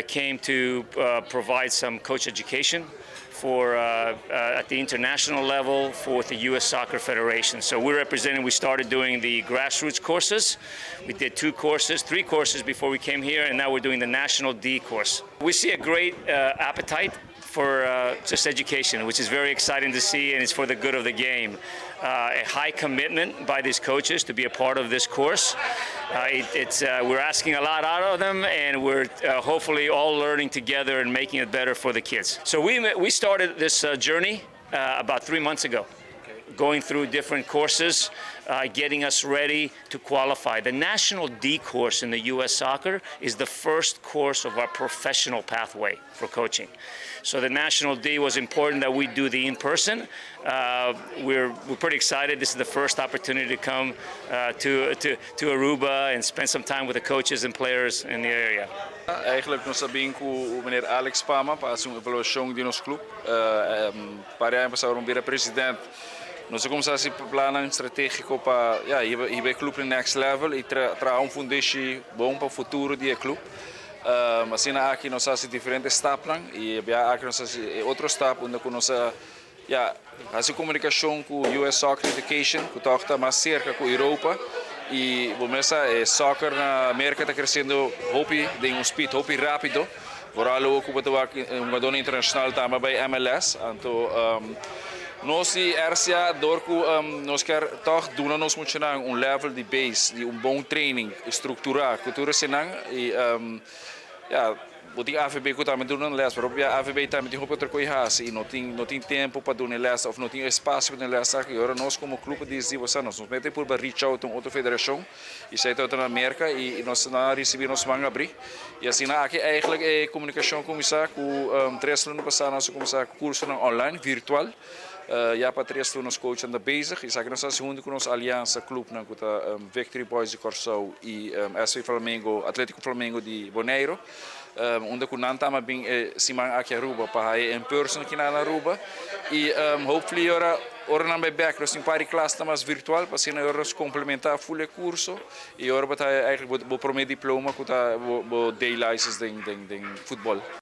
came to provide some coach education for at the international level for the U.S. Soccer Federation. So we're representing. We started doing the grassroots courses. We did two courses, three courses before we came here, and now we're doing the National D course. We see a great appetite for just education, which is very exciting to see, and it's for the good of the game. A high commitment by these coaches to be a part of this course. We're asking a lot out of them, and we're hopefully all learning together and making it better for the kids. So we started this journey about 3 months ago, going through different courses, getting us ready to qualify. The National D course in the U.S. Soccer is the first course of our professional pathway for coaching. So the National D was important that we do the in-person. We're pretty excited. This is the first opportunity to come to Aruba and spend some time with the coaches and players in the area. Eigenlijk nos a bin cu meneer Alex Pama pa haci un evaluacion di nos club. Pa aña pasa mi a bira presidente. Nos a cuminsa e plan strategico pa, ja, hiba e club na next level y traha un fundacion bon pa futuro di e club. Asina aki nos a haci diferente stapnan y aki nos a haci otro stap unda cu nos, ja, e comunicacion cu US Soccer Education, cu ta mas cerca cu Europa. Y bon, e soccer na America ta creciendo hopi, den un speed hopi rapido. Vooral ook op het un hungador internacional tambe bij MLS. Anto, nos di RCA, door cu nos kier toch duna nos muchanan un level di base, di un bon training, structura, cultura senang y ja, bo tin AVB cu tambe duna les, pero e AVB tambe tin otro cos y no tin tempo pa duna les of no tin espacio pa duna les. Y awor nos como club di bo nos mester por reach out un otro federacion y esey ta na America y nos a ricibi nos man habri. Y asina aki eigenlijk e comunicacion a cuminsa cu 3 luna pasa nos a cuminsa curso online virtual. Ja, pa 3 luna nos coach ta bezig. Esaki nos ta hunto cu nos aliansa club na cu Victory Boys di Corsou y SV Flamengo, Atletico Flamengo di Bonaire. Unda cu nan tambe a bin siman aki Aruba pa in person aki na Aruba y hopefully ora nan bay back nos tin par klas mas virtual pa asina ora complementa full curso y ora bo ta eigenlijk bo prome diploma cu ta bo D license den futbol.